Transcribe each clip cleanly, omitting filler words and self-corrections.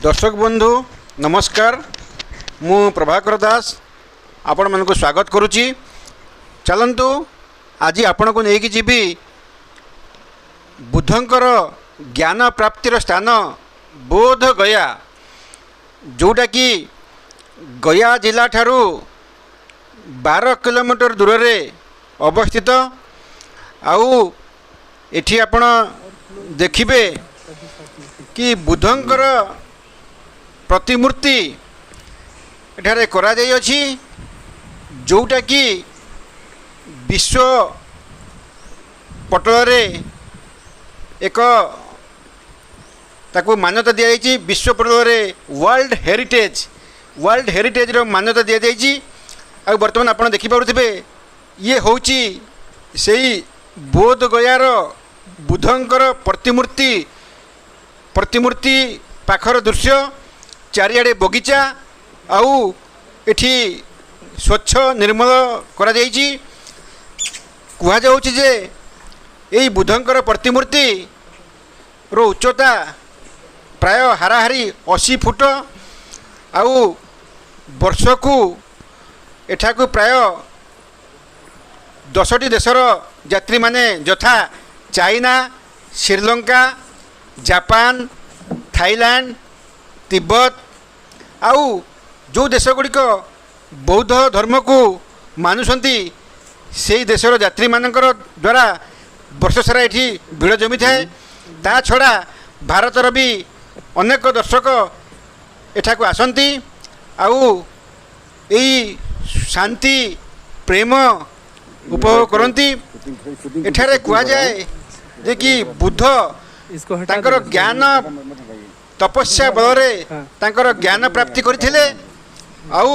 ଦର୍ଶକ ବନ୍ଧୁ, ନମସ୍କାର। ମୁଁ ପ୍ରଭାକର ଦାସ ଆପଣମାନଙ୍କୁ ସ୍ୱାଗତ କରୁଛି। ଚାଲନ୍ତୁ, ଆଜି ଆପଣଙ୍କୁ ନେଇକି ଯିବି ବୁଦ୍ଧଙ୍କର ଜ୍ଞାନ ପ୍ରାପ୍ତିର ସ୍ଥାନ ବୋଧ ଗୟା, ଯେଉଁଟାକି ଗୟା ଜିଲ୍ଲାଠାରୁ 12 କିଲୋମିଟର ଦୂରରେ ଅବସ୍ଥିତ। ଆଉ ଏଠି ଆପଣ ଦେଖିବେ କି ବୁଦ୍ଧଙ୍କର ପ୍ରତିମୂର୍ତ୍ତି ଏଠାରେ କରାଯାଇଅଛି, ଯେଉଁଟାକି ବିଶ୍ୱ ପଟଳରେ ଏକ ତାକୁ ମାନ୍ୟତା ଦିଆଯାଇଛି। ବିଶ୍ୱ ପଟଳରେ ୱାର୍ଲଡ଼ ହେରିଟେଜ୍ର ମାନ୍ୟତା ଦିଆଯାଇଛି। ଆଉ ବର୍ତ୍ତମାନ ଆପଣ ଦେଖିପାରୁଥିବେ, ଇଏ ହେଉଛି ସେଇ ବୋଧ ଗୟାର ବୁଦ୍ଧଙ୍କର ପ୍ରତିମୂର୍ତ୍ତି ପାଖର ଦୃଶ୍ୟ। ଚାରିଆଡ଼େ ବଗିଚା ଆଉ ଏଠି ସ୍ୱଚ୍ଛ ନିର୍ମଳ କରାଯାଇଛି। କୁହାଯାଉଛି ଯେ ଏଇ ବୁଦ୍ଧଙ୍କର ପ୍ରତିମୂର୍ତ୍ତିର ଉଚ୍ଚତା ପ୍ରାୟ ହାରାହାରି 80 ଫୁଟ। ଆଉ ବର୍ଷକୁ ଏଠାକୁ ପ୍ରାୟ 10ଟି ଦେଶର ଯାତ୍ରୀମାନେ, ଯଥା China, Sri Lanka, Japan, Thailand, Tibet ଆଉ ଯେଉଁ ଦେଶ ଗୁଡ଼ିକ ବୌଦ୍ଧ ଧର୍ମକୁ ମାନୁଛନ୍ତି, ସେଇ ଦେଶର ଯାତ୍ରୀମାନଙ୍କର ଦ୍ୱାରା ବର୍ଷ ସାରା ଏଠି ଭିଡ଼ ଜମିଥାଏ। ତା ଛଡ଼ା ଭାରତର ବି ଅନେକ ଦର୍ଶକ ଏଠାକୁ ଆସନ୍ତି ଆଉ ଏଇ ଶାନ୍ତି, ପ୍ରେମ ଉପଭୋଗ କରନ୍ତି। ଏଠାରେ କୁହାଯାଏ ଯେ କି ବୁଦ୍ଧ ତାଙ୍କର ଜ୍ଞାନ ତପସ୍ୟା ବଳରେ ତାଙ୍କର ଜ୍ଞାନ ପ୍ରାପ୍ତି କରିଥିଲେ। ଆଉ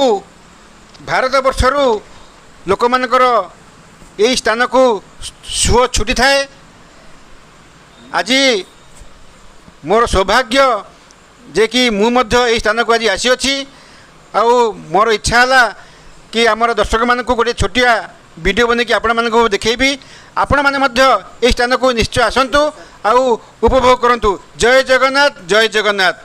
ଭାରତ ବର୍ଷରୁ ଲୋକମାନଙ୍କର ଏଇ ସ୍ଥାନକୁ ସୁଅ ଛୁଟିଥାଏ। ଆଜି ମୋର ସୌଭାଗ୍ୟ ଯେ କି ମୁଁ ମଧ୍ୟ ଏଇ ସ୍ଥାନକୁ ଆଜି ଆସିଅଛି। ଆଉ ମୋର ଇଚ୍ଛା ହେଲା କି ଆମର ଦର୍ଶକମାନଙ୍କୁ ଗୋଟିଏ ଛୋଟିଆ ଭିଡ଼ିଓ ବନେଇକି ଆପଣମାନଙ୍କୁ ଦେଖେଇବି। ଆପଣମାନେ ମଧ୍ୟ ଏହି ସ୍ଥାନକୁ ନିଶ୍ଚୟ ଆସନ୍ତୁ ଆଉ ଉପଭୋଗ କରନ୍ତୁ। ଜୟ ଜଗନ୍ନାଥ, ଜୟ ଜଗନ୍ନାଥ।